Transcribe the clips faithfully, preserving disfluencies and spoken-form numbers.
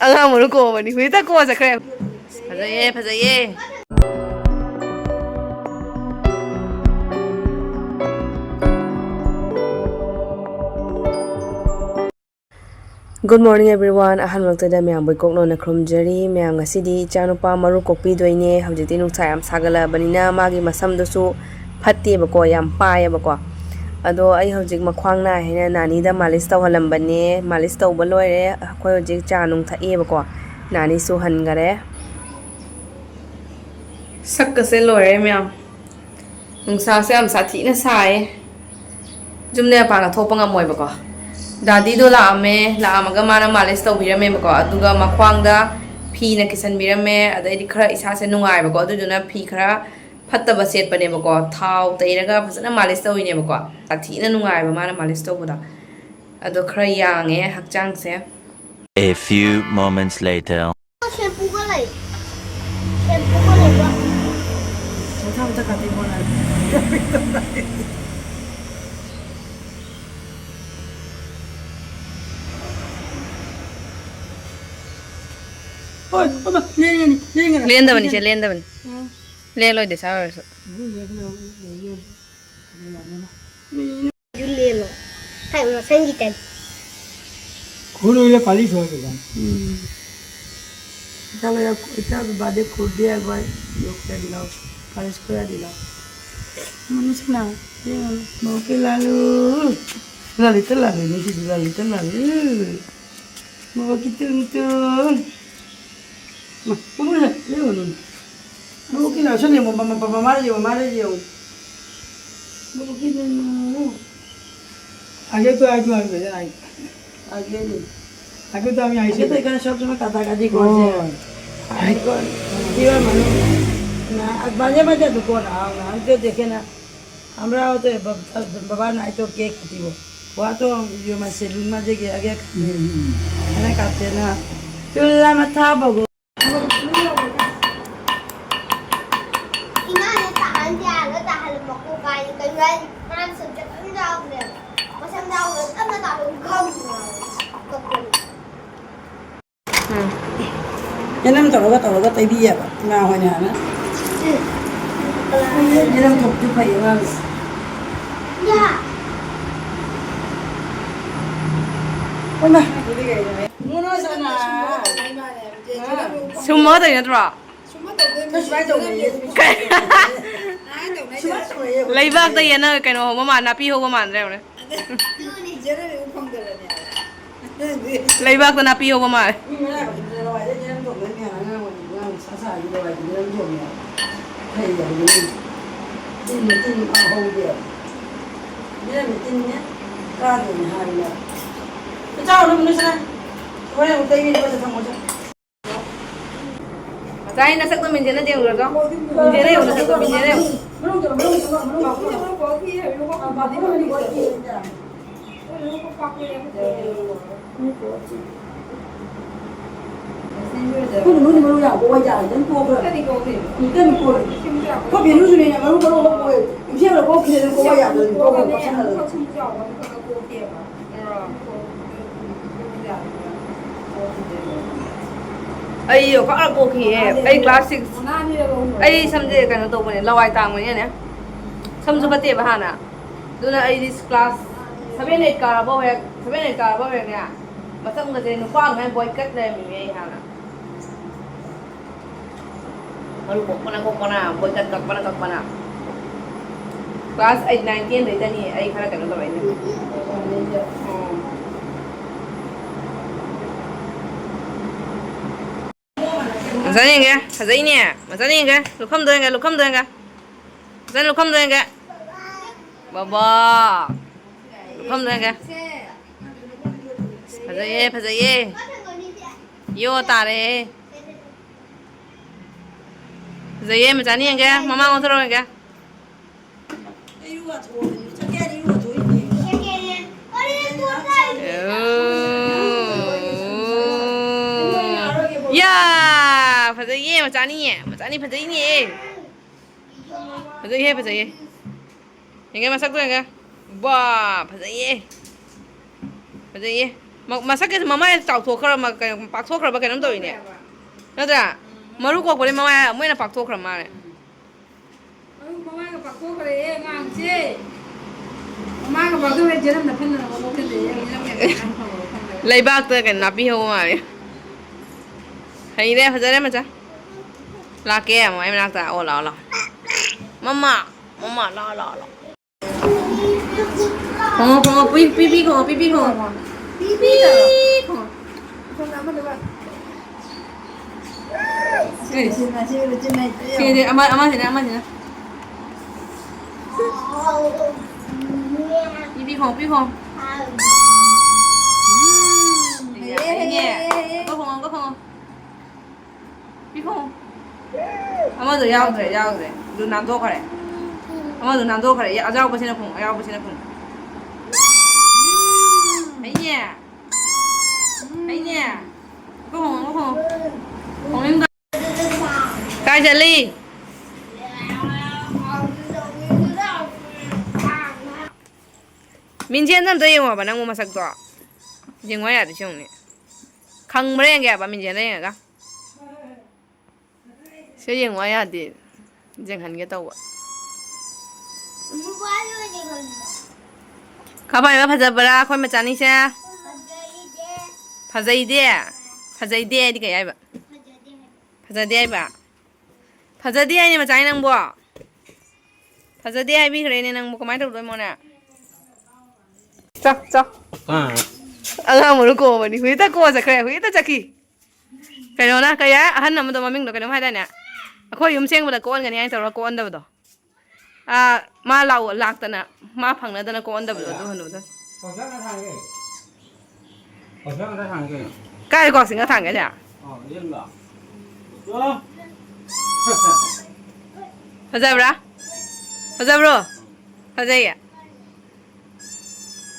ꯑꯉꯥꯡ ꯃꯔꯨ ꯀꯣꯛꯑꯕꯅꯤ꯫ ꯍꯧꯖꯤꯛꯇ ꯀꯣꯛꯑ ꯆꯠꯈ꯭ꯔꯦ꯫ ꯐꯖꯩꯌꯦ, ꯐꯖꯩꯌꯦ꯫ Good morning everyone. ꯑꯍꯥꯟꯕꯃꯛꯇꯗ ꯃꯌꯥꯝꯕꯨ ꯏꯀꯣꯛꯅꯣꯅ ꯈꯨꯔꯨꯝꯖꯔꯤ꯫ ꯃꯌꯥꯝ, ꯉꯁꯤꯗꯤ ꯏꯆꯥꯅꯨꯄꯥ ꯃꯔꯨ ꯀꯣꯛꯄꯤꯗꯣꯏꯅꯦ꯫ ꯍꯧꯖꯤꯛꯇꯤ ꯅꯨꯡꯁꯥ ꯌꯥꯝ ꯁꯥꯒꯠꯂꯛꯑꯕꯅꯤꯅ ꯃꯥꯒꯤ ꯃꯁꯝꯗꯨꯁꯨ ꯐꯠꯇꯦꯕꯀꯣ, ꯌꯥꯝ ꯄꯥꯏꯌꯦꯕꯀꯣ꯫ ꯑꯗꯣ ꯑꯩ ꯍꯧꯖꯤꯛ ꯃꯈ꯭ꯋꯥꯡ ꯅꯥꯏ ꯍꯥꯏꯅ ꯅꯥꯅꯤꯗ ꯃꯥꯂꯤꯁ ꯇꯧꯍꯜꯂꯝꯕꯅꯦ꯫ ꯃꯥꯂꯤꯁ ꯇꯧꯕ ꯂꯣꯏꯔꯦ꯫ ꯑꯩꯈꯣꯏ ꯍꯧꯖꯤꯛ ꯆꯥ ꯅꯨꯡ ꯊꯛꯑꯦꯕꯀꯣ꯫ ꯅꯥꯅꯤ ꯁꯨꯍꯟꯈꯔꯦ꯫ ꯁꯛꯀꯁꯦ ꯂꯣꯏꯔꯦ ꯃꯌꯥꯝ꯫ ꯅꯨꯡꯁꯥꯁꯦ ꯌꯥꯝ ꯁꯥꯊꯤꯅ ꯁꯥꯏꯌꯦ꯫ ꯌꯨꯝꯗꯩ ꯃꯄꯥꯟꯒ ꯊꯣꯛꯄ ꯉꯝꯃꯣꯏꯕꯀꯣ꯫ ꯗꯥꯗꯤꯗꯣ ꯂꯥꯛꯑꯝꯃꯦ, ꯂꯥꯛꯑꯝꯃꯒ ꯃꯥꯅ ꯃꯥꯂꯤꯁ ꯇꯧꯕꯤꯔꯝꯃꯦꯕꯀꯣ꯫ ꯑꯗꯨꯒ ꯃꯈ꯭ꯋꯥꯡꯗ ꯐꯤꯅ ꯀꯤꯁꯟꯕꯤꯔꯝꯃꯦ꯫ ꯑꯗꯩꯗꯤ ꯈꯔ ꯏꯁꯥꯁꯦ ꯅꯨꯡꯉꯥꯏꯕꯀꯣ, ꯑꯗꯨꯗꯨꯅ ꯐꯤ ꯈꯔ ꯐꯠꯇꯕ ꯁꯦꯠꯄꯅꯦꯕꯀꯣ꯫ ꯊꯥꯎ ꯇꯩꯔꯒ ꯐꯖꯅ ꯃꯥꯂꯤꯁ ꯇꯧꯋꯤꯅꯦꯕꯀꯣ꯫ ꯁꯥꯊꯤꯅ ꯅꯨꯡꯉꯥꯏꯕ ꯃꯥꯅ ꯃꯥꯂꯤꯁ ꯇꯧꯕꯗꯣ꯫ ꯑꯗꯣ ꯈꯔ ꯌꯥꯡꯉꯦ ꯍꯛꯆꯥꯡꯁꯦ꯫ A few moments later. ꯁꯦꯝꯄꯨꯒ ꯂꯩ꯫ ꯁꯦꯝꯄꯨꯒ ꯂꯩꯕ꯭ꯔꯣ? ꯃꯊꯪ ꯑꯝꯇ ꯀꯥꯇꯤ ꯃꯣꯟ ꯍꯥꯏꯕ꯫ ꯍꯣꯏ, ꯑꯃ, ꯂꯦꯡꯒꯅꯤ, ꯂꯦꯡꯒꯅꯤ꯫ ꯂꯦꯟꯗꯕꯅꯤ, ꯁꯦ, ꯂꯦꯟꯗꯕꯅꯤ꯫ ꯎꯝ꯫ ꯂꯦꯟꯂꯣꯏ, ꯗꯁꯥ ꯑꯣꯏꯔꯁꯨ꯫ ꯑꯗꯨ ꯂꯦꯡꯒꯅꯤ, ꯂꯦꯡꯒꯅꯤ꯫ ꯑꯗꯨ ꯂꯦꯜꯂꯣ꯫ ꯊꯥꯏ ꯃꯁꯪꯒꯤ ꯇꯥꯏꯞ꯫ ꯈꯨꯔꯨ ꯏꯂ ꯄꯥꯂꯤ ꯁꯣꯏ ꯀꯩꯗ꯫ ꯎꯝ꯫ ꯏꯆꯥ ꯂꯣꯏꯔ, ꯏꯆꯥ ꯕꯥꯗꯦ ꯈꯨꯔꯗꯦ ꯑꯒꯋꯥꯏ ꯌꯣꯛꯇ ꯗꯤꯂꯥꯎ꯫ ꯄꯥꯂꯤꯁ ꯈꯔ ꯗꯤꯂꯥꯎ꯫ ꯃꯅꯨꯁꯅ, ꯌꯦꯡꯉꯨ꯫ ꯃꯣꯀꯦ ꯂꯥꯂꯨ꯫ ꯂꯥꯂꯤꯇ ꯂꯥꯂꯨ, ꯅꯨꯡꯁꯤꯕꯤ ꯂꯥꯂꯤꯇ ꯂꯥꯂꯨ꯫ ꯃꯣꯀꯤ ꯇꯨꯡ ꯇꯨꯡ꯫ ꯃꯥ, ꯄꯨꯡ ꯂꯦꯡꯉꯨ꯫ ꯃꯣꯀꯤ ꯂꯥꯎ, ꯁꯣꯝꯗ ꯌꯦꯡꯉꯣ, ꯃꯃꯥ, ꯃꯃꯥ, ꯃꯃꯥꯗ ꯌꯦꯡꯉꯣ, ꯃꯃꯥꯗ ꯌꯦꯡꯉꯣ꯫ ꯃꯣꯀꯤ ꯇꯨꯡ ꯇꯨꯡ꯫ आगे तो, आगे तो, आगे, आगे। आगे नहीं। आगे तो हम यहाँ से। आगे तो इतना शॉप में काटा काटी कर दे। ओह। आगे को, जीवन मनो। ना, अब बाजे बाजे दुकान आओ ना, हम तो देखे ना। हमरा होते ब-, ब-, बाबा नहीं तो केक काटी वो। वहाँ तो जो मैं सैलून में जे गया, गया काटते। हम्म, हम्म। है ना, काटते ना। चूल्हा में था बगो। ꯏꯃꯥꯅ ꯇꯥꯍꯟꯗꯦ ꯍꯥꯏꯔꯒ ꯇꯥꯍꯜꯂꯝꯕ ꯀꯣꯀꯥꯏꯅꯤ ꯀꯩꯅꯣ ꯍꯥꯏꯁꯦ? ꯃꯥꯅ ꯁꯝ ꯆꯠ ꯑꯗꯨꯝ ꯌꯥꯎꯈ꯭ꯔꯦꯕ꯫ ꯃꯁꯝ ꯌꯥꯎꯈ꯭ꯔꯦ ꯇꯞꯅ ꯇꯥꯍꯜꯂꯨ ꯈꯪꯗ꯭ꯔꯦ꯫ ꯀꯞꯄꯅꯤ꯫ ꯌꯦꯅꯝ ꯇꯧꯔꯒ ꯇꯧꯔꯒ ꯇꯩꯕꯤꯌꯦꯕ ꯏꯃꯥ ꯍꯣꯏꯅ ꯍꯥꯟꯅ꯫ ꯌꯦꯅꯝ ꯊꯣꯛꯄꯁꯨ ꯐꯩ ꯑꯉꯥꯡꯁꯦ꯫ ꯍꯣꯏꯃ꯫ ꯁꯨꯝꯃꯒ ꯇꯧꯔꯤ ꯅꯠꯇ꯭ꯔꯣ? ꯁꯨꯃꯥꯏꯅ ꯇꯧꯅꯩꯌꯦ꯫ ꯁꯨꯃꯥꯏꯅ ꯇꯧꯅꯩꯌꯦ꯫ ꯂꯩꯕꯥꯛꯇ ꯌꯦꯟꯅ ꯀꯩꯅꯣ ꯍꯧꯕ ꯃꯥꯟ-, ꯅꯥꯄꯤ ꯍꯧꯕ ꯃꯥꯟꯗ꯭ꯔꯥ ꯌꯦꯡꯉꯨꯅꯦ꯫ ꯂꯩꯕꯥꯛꯇ ꯅꯥꯄꯤ ꯍꯧꯕ ꯃꯥꯜꯂꯦ꯫ ꯃꯤ ꯃꯌꯥꯝ ꯂꯋꯥꯏꯗ ꯌꯦꯟꯅꯝ ꯇꯧꯅꯩ ꯃꯌꯥꯝ ꯑꯉꯥꯡ ꯑꯣꯏꯔꯤꯉꯩ ꯑꯉꯥꯡ ꯃꯆꯥ ꯃꯆꯥꯒꯤ ꯂꯋꯥꯏꯗ ꯌꯦꯟꯅꯝ ꯆꯣꯡꯉꯦ ꯍꯥꯏꯕ꯫ ꯐꯩ ꯍꯥꯏꯕ ꯌꯦꯟꯅꯝ꯫ ꯇꯤꯟ ꯇꯤꯟ ꯑꯃ ꯍꯧꯗꯦꯕ꯫ ꯌꯦꯟꯅꯝ ꯇꯤꯟꯅꯦ ꯀꯥꯗꯣꯏꯅꯦ ꯍꯥꯏꯕꯅꯦꯕ꯫ ꯆꯥꯔꯨꯅꯨ ꯃꯅꯨꯡꯁꯤꯗ꯫ ꯍꯣꯔꯦꯟ ꯑꯃꯨꯛ ꯇꯩꯕꯤꯅꯕ ꯊꯝꯃꯣ ꯆꯣ꯫ ꯉꯁꯥꯏ ꯅꯁꯛꯇꯣ ꯃꯤꯡꯁꯦꯜꯗ ꯌꯦꯡꯉꯨꯔꯣ꯫ ꯃꯤꯡꯁꯦꯜꯗ ꯌꯦꯡꯉꯨ, ꯅꯁꯛꯇꯣ ꯃꯤꯡꯁꯦꯜꯗ ꯌꯦꯡꯉꯨ꯫ ꯑꯩꯈꯣꯏ ꯅꯨꯡꯒꯤ ꯃꯔꯨ ꯌꯥꯝ ꯀꯣꯛꯄ ꯍꯥꯏꯇꯥꯔꯦ, ꯑꯗꯨꯝ ꯀꯣꯛꯈ꯭ꯔꯦ꯫ ꯀꯅꯤ ꯀꯣꯛꯅꯤ? ꯀꯅꯤ ꯀꯣꯛꯈ꯭ꯔꯦ꯫ ꯑꯩꯈꯣꯏ ꯕꯦꯅꯨꯁꯨꯅꯦ, ꯃꯔꯨ ꯃꯔꯨ ꯀꯣꯛꯄ ꯑꯣꯏ꯫ ꯌꯨꯝꯁꯦ ꯂꯣꯏ ꯀꯣꯛꯈꯤꯗꯦ, ꯑꯗꯨꯝ ꯀꯣꯛꯄ ꯌꯥꯗ꯭ꯔꯦ, ꯑꯗꯨꯝ ꯀꯣꯛꯈ꯭ꯔꯦ, ꯀꯣꯛꯁꯟꯅꯗꯅ꯫ ꯑꯩ ꯈꯔ ꯄꯣꯛꯈꯤꯌꯦ꯫ ꯑꯩ class six, ꯑꯩ ꯁꯝꯁꯦ ꯀꯩꯅꯣ ꯇꯧꯕꯅꯦ, ꯂꯋꯥꯏ ꯇꯥꯡꯕꯅꯤꯅꯅꯦ, ꯁꯝꯁꯨ ꯐꯠꯇꯦꯕ ꯍꯥꯟꯅ꯫ ꯑꯗꯨꯅ ꯑꯩꯗꯤ class seven eight ꯀꯥꯔꯕ ꯍꯦꯛ, seven eight ꯀꯥꯔꯕ ꯍꯦꯛꯅꯦ, ꯃꯁꯝꯒꯁꯦ ꯅꯨꯄꯥ ꯑꯗꯨꯃꯥꯏꯅ boy cut ꯂꯩꯔꯝꯃꯤꯅꯦ ꯑꯩ ꯍꯥꯟꯅ꯫ ꯃꯔꯨ ꯀꯣꯛꯄꯅ ꯀꯣꯛꯄꯅ, boy cut ꯀꯛꯄꯅ ꯀꯛꯄꯅ꯫ Class eight, nine, ten ꯗꯩꯗꯅꯤ ꯑꯩ ꯈꯔ ꯀꯩꯅꯣ ꯇꯧꯔꯛꯏꯁꯦ꯫ ꯎꯝ꯫ ꯃꯆꯥꯅꯤ ꯌꯦꯡꯒꯦ, ꯐꯖꯩꯅꯦ꯫ ꯃꯆꯥꯅꯤ ꯌꯦꯡꯒꯦ, ꯂꯨꯈꯝꯗꯣ ꯌꯦꯡꯒꯦ, ꯂꯨꯈꯝꯗꯣ ꯌꯦꯡꯒꯦ꯫ ꯃꯆꯥꯅꯤ ꯂꯨꯈꯝꯗꯣ ꯌꯦꯡꯒꯦ꯫ ꯕꯥꯕꯥ꯫ ꯂꯨꯈꯝꯗꯣ ꯌꯦꯡꯒꯦ꯫ ꯐꯖꯩꯌꯦ, ꯐꯖꯩꯌꯦ꯫ ꯌꯣ ꯇꯥꯔꯦ꯫ ꯐꯖꯩꯌꯦ, ꯃꯆꯥꯅꯤ ꯌꯦꯡꯒꯦ꯫ ꯃꯃꯥꯡ ꯑꯣꯟꯊꯣꯔꯛꯑꯣ ꯌꯦꯡꯒꯦ꯫ ꯌꯥ! ꯐꯖꯩꯌꯦ, ꯃꯆꯥꯅꯤꯌꯦ꯫ ꯃꯆꯥꯅꯤ ꯐꯖꯩꯅꯦ꯫ ꯐꯖꯩꯍꯦ, ꯐꯖꯩꯌꯦ꯫ ꯌꯦꯡꯒꯦ, ꯃꯁꯛꯇꯣ ꯌꯦꯡꯒꯦ꯫ ꯕꯥ! ꯐꯖꯩꯌꯦ꯫ ꯐꯖꯩꯌꯦ꯫ ꯃ-, ꯃꯁꯛꯀꯤꯁꯨ ꯃꯃꯥꯏ ꯆꯥꯎꯊꯣꯛꯈ꯭ꯔ ꯃ-, ꯀꯩꯅꯣ, ꯄꯥꯛꯊꯣꯛꯈ꯭ꯔꯕ ꯀꯩꯅꯣꯝ ꯇꯧꯋꯤꯅꯦ꯫ ꯅꯠꯇ꯭ꯔꯥ? ꯃꯔꯨ ꯀꯣꯛꯄꯗꯩ ꯃꯃꯥꯏ ꯑꯃꯨꯛ ꯍꯦꯟꯅ ꯄꯥꯛꯊꯣꯛꯈ꯭ꯔ ꯃꯥꯜꯂꯦ꯫ ꯃꯔꯨ ꯃꯃꯥꯏꯒ ꯄꯥꯛꯊꯣꯛꯈ꯭ꯔꯦ ꯑꯉꯥꯡꯁꯦ꯫ ꯃꯃꯥꯒ ꯄꯥꯛꯊꯣꯛꯈ꯭ꯔꯦ, ꯖꯦꯔꯝꯗ ꯐꯟꯗꯅ ꯂꯧꯁꯤꯜꯂꯛꯑꯦ꯫ ꯂꯩꯕꯥꯛꯇ ꯀꯩꯅꯣ ꯅꯥꯄꯤ ꯍꯧꯕ ꯃꯥꯜꯂꯦ꯫ ꯍꯩꯔꯦ, ꯐꯖꯔꯦ ꯃꯆꯥ꯫ ꯂꯥꯛꯀꯦ ꯑꯃꯨꯛ ꯑꯩ ꯃꯅꯥꯛꯇ꯫ ꯑꯣ, ꯂꯥꯛꯑꯣ, ꯂꯥꯛꯑꯣ꯫ ꯃꯃꯥ, ꯃꯃꯥ, ꯂꯥꯛꯑꯣ, ꯂꯥꯛꯑꯣ, ꯂꯥꯛꯑꯣ꯫ ꯈꯣꯡꯉꯣ, ꯈꯣꯡꯉꯣ, ꯄꯤ-, ꯄꯤꯄꯤ ꯈꯣꯡꯉꯣ, ꯄꯤꯄꯤ ꯈꯣꯡꯉꯣ꯫ ꯄꯤꯄꯤ ꯈꯣꯡꯉꯣ꯫ ꯁꯤ, ꯁꯤ, ꯁꯤ, ꯑꯃ, ꯑꯃꯁꯤꯅ, ꯑꯃꯁꯤꯅ꯫ ꯄꯤꯄꯤ ꯈꯣꯡꯉꯣ, ꯄꯤꯄꯤ ꯈꯣꯡꯉꯣ꯫ ꯎꯝ, ꯍꯩꯅꯦ꯫ ꯑꯃꯨꯛꯀ ꯈꯣꯡꯉꯣ, ꯑꯃꯨꯛꯀ ꯈꯣꯡꯉꯣ꯫ ꯄꯤꯈꯣ꯫ ꯑꯃꯗꯣ ꯌꯥꯎꯗ꯭ꯔꯦ, ꯌꯥꯎꯗ꯭ꯔꯦ꯫ ꯑꯗꯨ ꯅꯥꯟꯊꯣꯛꯈ꯭ꯔꯦ꯫ ꯑꯃꯗꯣ ꯅꯥꯟꯊꯣꯛꯈ꯭ꯔꯦ꯫ ꯑꯌꯥꯎꯕꯁꯤꯅ ꯈꯣꯡ, ꯑꯌꯥꯎꯕꯁꯤꯅ ꯈꯣꯡ꯫ ꯐꯩꯅꯦ꯫ ꯐꯩꯅꯦ꯫ ꯑꯃꯨꯛꯀ ꯈꯣꯡꯉꯣ, ꯑꯃꯨꯛꯀ ꯈꯣꯡꯉꯣ꯫ ꯈꯣꯡꯅꯤꯡꯗ-, ꯀꯥꯏ ꯆꯠꯂꯤ? ꯃꯤꯡꯁꯦꯟꯗ ꯑꯝꯇ ꯌꯦꯡꯉꯣꯕ ꯅꯪꯕꯨ ꯃꯁꯛꯇꯣ꯫ ꯌꯦꯡꯉꯣ ꯌꯥꯗ꯭ꯔꯤꯁꯦ ꯌꯦꯡꯉꯨꯅꯦ꯫ ꯈꯪꯕ꯭ꯔꯥ ꯌꯦꯡꯒꯦ ꯍꯥꯏꯕ ꯃꯤꯡꯁꯦꯜꯗ ꯌꯦꯡꯉꯒ꯫ ꯁꯤ ꯌꯦꯡꯉꯣ ꯌꯥꯗꯦ꯫ ꯌꯦꯡꯍꯟꯒꯦ ꯇꯧꯕ꯫ ꯈꯥꯕꯥꯏꯕ ꯐꯖꯕ꯭ꯔꯥ ꯑꯩꯈꯣꯏ ꯃꯆꯥꯅꯤꯁꯦ? ꯐꯖꯩꯗꯦ꯫ ꯐꯖꯩꯗꯦ ꯍꯥꯏꯗꯤ ꯀꯩ ꯍꯥꯏꯕ? ꯐꯖꯗꯦ ꯍꯥꯏꯕ꯫ ꯐꯖꯗꯦ ꯍꯥꯏꯅꯦ ꯃꯆꯥꯅꯤ ꯅꯪꯕꯣ꯫ ꯐꯖꯗꯦ ꯍꯥꯏꯕꯤꯈ꯭ꯔꯦꯅꯦ ꯅꯪꯕꯨ, ꯀꯃꯥꯏꯅ ꯇꯧꯗꯣꯏꯃꯣꯅꯦ? ꯆꯥ, ꯆꯥ꯫ ꯑꯥ꯫ ꯑꯉꯥꯡ ꯃꯔꯨ ꯀꯣꯛꯑꯕꯅꯤ꯫ ꯍꯨꯏꯇ ꯀꯣꯛꯑ ꯆꯠꯈ꯭ꯔꯦ, ꯍꯨꯏꯇ ꯆꯠꯈꯤ꯫ ꯀꯩꯅꯣꯅ, ꯀꯩ ꯍꯥꯏ? ꯑꯍꯟ ꯑꯃꯗꯣ ꯃꯃꯤꯡꯗꯣ ꯀꯩꯅꯣꯝ ꯍꯥꯏꯗꯥꯏꯅꯦ? ꯑꯩꯈꯣꯏ ꯌꯨꯝ ꯁꯦꯡꯕꯗ ꯀꯣꯛꯍꯟꯒꯅꯤ ꯍꯥꯏꯅ ꯇꯧꯔꯒ ꯀꯣꯛꯍꯟꯗꯕꯗꯣ꯫ ꯑꯥ, ꯃꯥ ꯂꯥꯛꯑꯣ, ꯂꯥꯛꯇꯅ ꯃꯥ ꯐꯪꯅꯗꯅ ꯀꯣꯛꯍꯟꯗꯕꯗꯣ, ꯑꯗꯨ ꯍꯅꯨꯗ꯫ ꯄꯥꯎꯁꯦ ꯉꯁꯥꯏꯒꯤ꯫ ꯄꯥꯎꯁꯦ ꯉꯁꯥꯏ ꯊꯥꯡꯉꯤ ꯀꯩꯅꯣ꯫ ꯀꯥꯏ ꯀ꯭ꯋꯥꯛꯁꯤꯡꯅ ꯊꯥꯡꯒꯦꯅꯦ? ꯑꯣ, ꯌꯦꯡꯂꯣ꯫ ꯐꯖꯕ꯭ꯔꯥ? ꯐꯖꯕ꯭ꯔꯣ? ꯐꯖꯩꯌꯦ꯫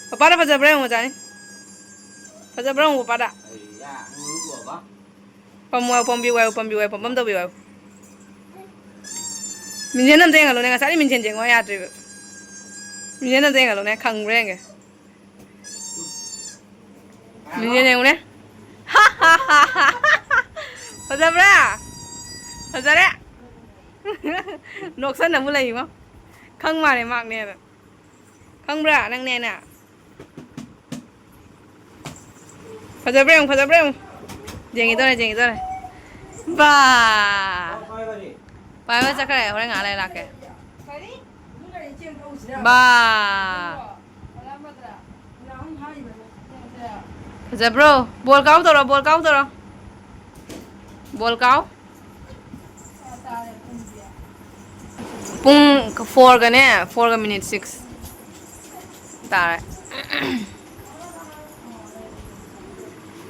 ꯄꯄꯥꯗ ꯐꯖꯕ꯭ꯔꯥ ꯌꯦꯡꯉꯣ, ꯆꯥꯅꯤ꯫ ꯐꯖꯕ꯭ꯔꯥ ꯌꯦꯡꯉꯣ, ꯄꯄꯥꯗ꯫ ꯑꯩ ꯌꯥ, ꯉꯧꯔꯨꯀꯣꯕ꯫ ꯄꯝ ꯋꯥꯏ, ꯄꯝꯕꯤ ꯋꯥꯏ, ꯄꯝꯕꯤ ꯋꯥꯏ, ꯄꯝꯕꯝ ꯇꯧꯕꯤ ꯋꯥꯏ꯫ ꯃꯤꯡꯁꯦꯜ ꯑꯝꯇ ꯌꯦꯡꯍꯜꯂꯨꯅꯦ, ꯉꯁꯥꯏꯗꯩ ꯃꯤꯡꯁꯦꯜ ꯌꯦꯡꯉꯣ ꯌꯥꯗ꯭ꯔꯤꯕ꯫ ꯃꯤꯡꯁꯦꯜ ꯑꯝꯇ ꯌꯦꯡꯍꯜꯂꯨꯅꯦ, ꯈꯪꯕ꯭ꯔꯥ ꯌꯦꯡꯒꯦ꯫ ꯃꯤꯡꯁꯦꯜ ꯌꯦꯡꯉꯨꯅꯦ꯫ ꯐꯖꯕ꯭ꯔꯥ? ꯐꯖꯔꯦ꯫ ꯅꯣꯛꯁꯟꯅ ꯑꯃꯨꯛ ꯂꯩꯔꯤꯉꯣ꯫ ꯈꯪ ꯃꯥꯜꯂꯦ ꯃꯥꯛꯅꯦꯅ꯫ ꯈꯪꯕ꯭ꯔꯥ ꯅꯪꯅꯦꯅ? ꯐꯖꯕ꯭ꯔꯥ ꯌꯦꯡꯉꯨ, ꯐꯖꯕ꯭ꯔꯥ ꯌꯦꯡꯉꯨ꯫ ꯌꯦꯡꯒꯦ ꯇꯧꯔꯦ, ꯌꯦꯡꯒꯦ ꯇꯧꯔꯦ꯫ ꯕꯥ! ꯄꯥꯏꯕ ꯆꯠꯈ꯭ꯔꯦ, ꯍꯣꯔꯦꯟ ꯉꯥꯏꯍꯥꯛ ꯂꯩꯔ ꯂꯥꯛꯀꯦ꯫ ꯕꯥ! ꯐꯖꯕ꯭ꯔꯣ? ꯕꯣꯜ ꯀꯥꯎ ꯇꯧꯔꯣ, ꯕꯣꯜ ꯀꯥꯎ ꯇꯧꯔꯣ꯫ ꯕꯣꯜ ꯀꯥꯎ꯫ ꯄꯨꯡ ꯐꯣꯔꯒꯅꯦ, ꯐꯣꯔꯒ ꯃꯤꯅꯤꯠ ꯁꯤꯛꯁ ꯇꯥꯔꯦ꯫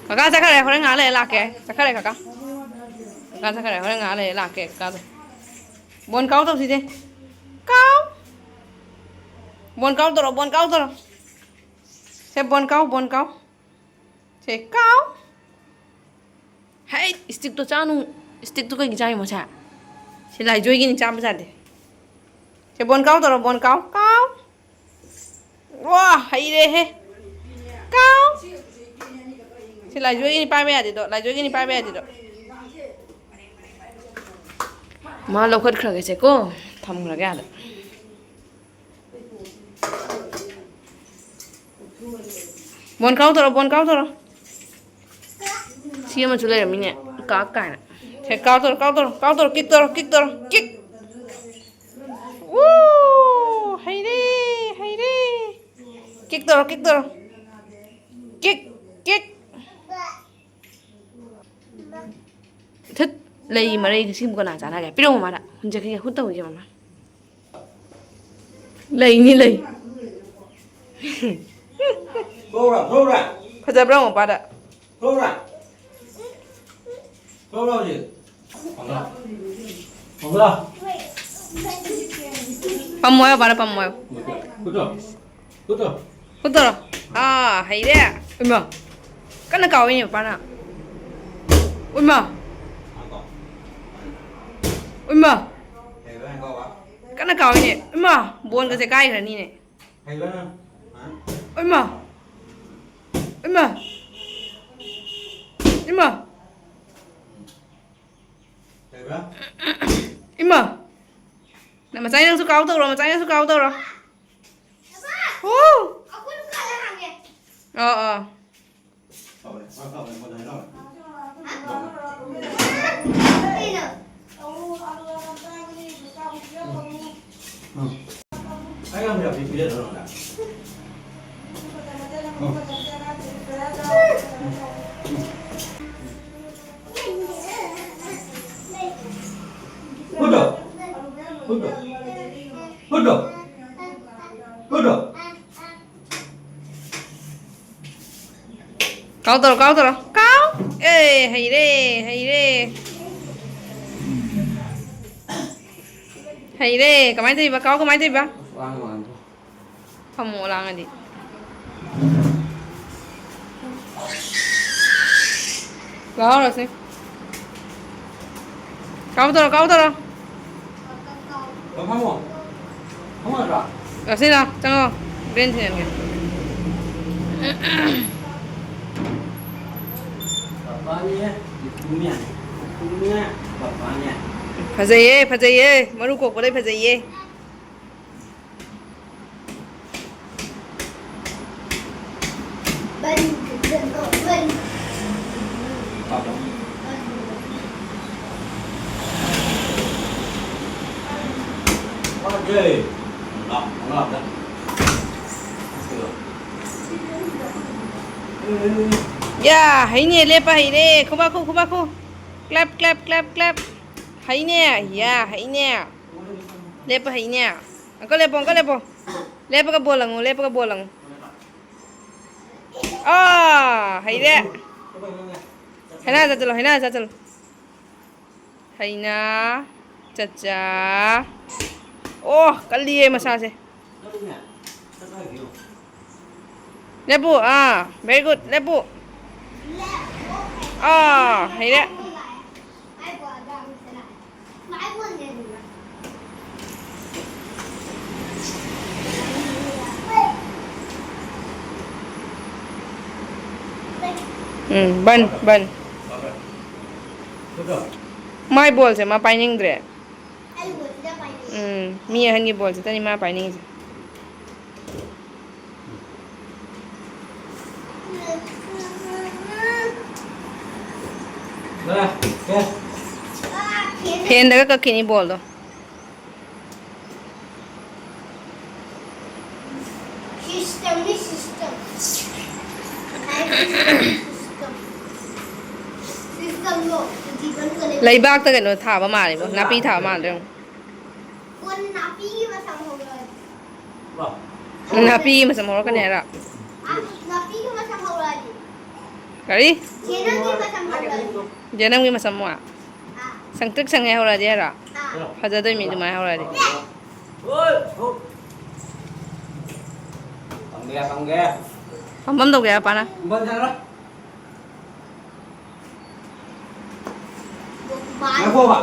ꯀꯀꯥ ꯆꯠꯈ꯭ꯔꯦ, ꯍꯣꯔꯦꯟ ꯉꯥꯏꯍꯥꯛ ꯂꯩꯔ ꯂꯥꯛꯀꯦ꯫ ꯆꯠꯈ꯭ꯔꯦ ꯀꯀꯥ꯫ ꯀꯀꯥ ꯆꯠꯈ꯭ꯔꯦ, ꯍꯣꯔꯦꯟ ꯉꯥꯏꯍꯥꯛ ꯂꯩꯔ ꯂꯥꯛꯀꯦ ꯀꯀꯥꯗꯣ꯫ ꯕꯣꯟ ꯀꯥꯎ ꯇꯧꯁꯤꯁꯦ꯫ ꯀꯥꯎ꯫ ꯕꯣꯟ ꯀꯥꯎ ꯇꯧꯔꯣ, ꯕꯣꯟ ꯀꯥꯎ ꯇꯧꯔꯣ꯫ ꯁꯦ ꯕꯣꯟ ꯀꯥꯎ, ꯕꯣꯟ ꯀꯥꯎ꯫ ꯁꯦ ꯀꯥꯎ꯫ ꯍꯩ, ꯏꯁꯇꯤꯛꯇꯣ ꯆꯥꯅꯨ꯫ ꯏꯁꯇꯤꯛꯇꯣ ꯀꯩꯒꯤ ꯆꯥꯏꯃꯣ ꯁꯦ? ꯁꯤ ꯂꯥꯏꯖꯣꯏꯒꯤꯅꯤ, ꯆꯥꯕ ꯌꯥꯗꯦ꯫ ꯁꯦ ꯕꯣꯟ ꯀꯥꯎ ꯇꯧꯔꯣ, ꯕꯣꯟ ꯀꯥꯎ, ꯀꯥꯎ꯫ ꯋꯥ, ꯍꯩꯔꯦꯍꯦ꯫ ꯀꯥꯎ꯫ ꯁꯤ ꯂꯥꯏꯖꯣꯏꯒꯤꯅꯤ ꯄꯥꯏꯕ ꯌꯥꯗꯦꯗꯣ, ꯂꯥꯏꯖꯣꯏꯒꯤꯅꯤ ꯄꯥꯏꯕ ꯌꯥꯗꯦꯗꯣ꯫ ꯃꯥ ꯂꯧꯈꯠꯈ꯭ꯔꯒꯦꯁꯦꯀꯣ, ꯊꯝꯈ꯭ꯔꯒꯦ ꯑꯥꯗ꯫ ꯕꯣꯟ ꯀꯥꯎ ꯇꯧꯔꯣ, ꯕꯣꯟ ꯀꯥꯎ ꯇꯧꯔꯣ꯫ ꯁꯤ ꯑꯃꯁꯨ ꯂꯩꯔꯝꯃꯤꯅꯦ, ꯀꯥꯛ ꯀꯥꯏꯅ꯫ ꯁꯦ, ꯀꯥꯎ ꯇꯧꯔꯣ, ꯀꯥꯎ ꯇꯧꯔꯣ, ꯀꯥꯎ ꯇꯧꯔꯣ, ꯀꯤꯛ ꯇꯧꯔꯣ, ꯀꯤꯛ ꯇꯧꯔꯣ, ꯀꯤꯛ꯫ ꯎ, ꯍꯩꯔꯦ, ꯍꯩꯔꯦ꯫ ꯀꯤꯛ ꯇꯧꯔꯣ, ꯀꯤꯛ ꯇꯧꯔꯣ꯫ ꯀꯤꯛ, ꯀꯤꯛ꯫ ꯊꯨꯠ, ꯂꯩ ꯃꯔꯩꯒ ꯁꯤꯕꯨ ꯀꯅꯥ ꯆꯥꯟꯅꯒꯦ? ꯄꯤꯔꯛꯑꯣ ꯃꯃꯥꯗ, ꯍꯨꯟꯖꯈꯤꯒꯦ, ꯍꯨꯠ ꯇꯧꯈꯤꯒꯦ ꯃꯃꯥ꯫ ꯂꯩꯅꯤ, ꯂꯩ꯫ ꯊꯣꯛꯎꯔ, ꯊꯣꯛꯎꯔ꯫ ꯐꯖꯕ꯭ꯔꯥ ꯌꯦꯡꯉꯣ ꯃꯄꯥꯗ꯫ ꯊꯣꯛꯎꯔ꯫ ꯊꯣꯛꯎꯔ ꯍꯧꯖꯤꯛ꯫ ꯄꯝꯃꯣ ꯍꯥꯏꯌꯣ, ꯃꯄꯥꯗ ꯄꯝꯃꯣ ꯍꯥꯏꯌꯣ꯫ ꯍꯨꯠꯇꯣ꯫ ꯍꯨꯠꯇꯣꯔꯣ? ꯑꯥ, ꯍꯩꯔꯦ꯫ ꯏꯃꯥ꯫ ꯀꯟꯅ ꯀꯥꯎꯏꯅꯦ ꯃꯄꯥꯅ꯫ ꯏꯃꯥ꯫ ꯏꯃꯥ꯫ ꯀꯟꯅ ꯀꯥꯎꯏꯅꯦ꯫ ꯏꯃꯥ꯫ ꯕꯣꯟꯒꯁꯦ ꯀꯥꯏꯈ꯭ꯔꯅꯤꯅꯦ꯫ ꯏꯃꯥ꯫ ꯏꯃꯥ꯫ ꯏꯃꯥ! ꯏꯃꯥ! ꯅꯪ ꯃꯆꯥ ꯅꯪꯁꯨ ꯀꯥꯎ ꯇꯧꯔꯣ, ꯃꯆꯥ ꯅꯪꯁꯨ ꯀꯥꯎ ꯇꯧꯔꯣ꯫ ꯍꯨ! ꯑꯣ, ꯑꯣ꯫ ꯀꯥꯎ ꯇꯧꯔꯣ, ꯀꯥꯎ ꯇꯧꯔꯣ꯫ ꯀꯥꯎ! ꯑꯦ, ꯍꯩꯔꯦ, ꯍꯩꯔꯦ꯫ ꯍꯩꯔꯦ꯫ ꯀꯃꯥꯏꯅ ꯇꯧꯔꯤꯕ? ꯀꯥꯎ ꯀꯃꯥꯏꯅ ꯇꯧꯔꯤꯕ? ꯐꯝꯃꯣ, ꯂꯥꯡꯉꯗꯤ꯫ ꯂꯥꯎꯔꯁꯤ꯫ ꯀꯥꯎ ꯇꯧꯔꯣ, ꯀꯥꯎ ꯇꯧꯔꯣ꯫ ꯐꯝꯃꯣ꯫ ꯐꯝꯃꯣ ꯅꯠꯇ꯭ꯔꯣ? ꯔꯣꯁꯅꯤ, ꯂꯥꯎ, ꯆꯪꯉꯣ꯫ ꯕ꯭ꯔꯦꯟ ꯊꯤꯟꯍꯟꯒꯦ꯫ ꯄꯥꯄꯥꯅꯦ, ꯄꯨꯄꯨꯅꯦ, ꯄꯨꯄꯨꯅꯦ, ꯄꯥꯄꯥꯅꯦ꯫ ꯐꯖꯩꯌꯦ, ꯐꯖꯩꯌꯦ꯫ ꯃꯔꯨ ꯀꯣꯛꯄꯗꯩ ꯐꯖꯩꯌꯦ꯫ ꯌꯥ, ꯍꯩꯅꯦ, ꯂꯦꯞꯄ ꯍꯩꯔꯦ꯫ ꯈꯨꯕꯥꯛ ꯈꯨ, ꯈꯨꯕꯥꯛ ꯈꯨ꯫ Clap, clap, clap, clap꯫ ꯍꯩꯅꯦ, ꯌꯥ, ꯍꯩꯅꯦ꯫ ꯂꯦꯞꯄ ꯍꯩꯅꯦ꯫ ꯑꯪꯀꯜ ꯂꯦꯞꯄꯣ, ꯑꯪꯀꯜ ꯂꯦꯞꯄꯣ꯫ ꯂꯦꯞꯄꯒ ꯕꯣꯜ ꯂꯪꯉꯨ, ꯂꯦꯞꯄꯒ ꯕꯣꯜ ꯂꯪꯉꯨ꯫ ꯑꯥ, ꯍꯩꯔꯦ꯫ ꯍꯩꯅꯥ ꯆꯠꯆꯜꯂꯣ, ꯍꯩꯅꯥ ꯆꯠꯆꯜꯂꯣ꯫ ꯍꯩꯅꯥ, ꯆꯠꯆꯥ꯫ ꯑꯣ, ꯀꯜꯂꯤꯌꯦ ꯃꯁꯥꯁꯦ꯫ ꯂꯦꯞꯄꯨ, ꯑꯥ, very good, ꯂꯦꯞꯄꯨ꯫ ꯑꯥ, ꯍꯩꯔꯦ꯫ ꯎꯝ, ꯕꯟ, ꯕꯟ꯫ ꯃꯥꯏ ꯕꯣꯜꯁꯦ ꯃꯥ ꯄꯥꯏꯅꯤꯡꯗ꯭ꯔꯦ꯫ ꯑꯩ ꯕꯣꯜꯁꯤꯗ ꯄꯥꯏꯅꯤꯡꯉꯤ꯫ ꯎꯝ, ꯃꯤ ꯑꯍꯟꯒꯤ ꯕꯣꯜꯁꯤꯗꯅꯤ ꯃꯥ ꯄꯥꯏꯅꯤꯡꯉꯤꯁꯦ꯫ ꯐꯦꯟꯗꯒ ꯀꯛꯈꯤꯅꯤ ꯕꯣꯜꯗꯣ꯫ System ꯅꯤ, system꯫ System꯫ System ꯗꯣ ꯖꯤꯕꯟꯒ ꯂꯩ꯫ ꯂꯩꯕꯥꯛꯇ ꯀꯩꯅꯣ ꯊꯥꯕ ꯃꯥꯜꯂꯦꯕꯣ, ꯅꯥꯄꯤ ꯊꯥꯕ ꯃꯥꯜꯂꯦ ꯌꯦꯡꯉꯣ꯫ ꯀꯣꯟꯅ ꯅꯥꯄꯤꯒꯤ ꯃꯁꯝ ꯍꯧꯔꯛꯑꯗꯤ꯫ ꯅꯥꯄꯤꯒꯤ ꯃꯁꯝ ꯍꯧꯔꯛꯀꯅꯤ ꯍꯥꯏꯔꯣ? ꯑ, ꯅꯥꯄꯤꯒꯤ ꯃꯁꯝ ꯍꯧꯔꯛꯑꯗꯤ꯫ ꯀꯔꯤ? ꯆꯦ ꯅꯪꯒꯤ ꯃꯁꯝ ꯍꯧꯔꯛꯑꯗꯤ꯫ ꯖꯦꯅꯝꯒꯤ ꯃꯁꯝ ꯑꯃꯨꯛ? ꯑꯥ꯫ ꯁꯪꯇ꯭ꯔꯤꯛ ꯁꯪꯉꯦ ꯍꯧꯔꯛꯑꯗꯤ ꯍꯥꯏꯔꯣ? ꯑꯥ꯫ ꯐꯖꯗꯣꯏ ꯃꯤ ꯑꯗꯨꯃꯥꯏꯅ ꯍꯧꯔꯛꯑꯗꯤ꯫ ꯐꯝꯐꯝ ꯇꯧꯒꯦ ꯍꯥꯏꯔꯣ, ꯄꯥꯅ? ꯉꯥꯏꯈꯣꯕ꯫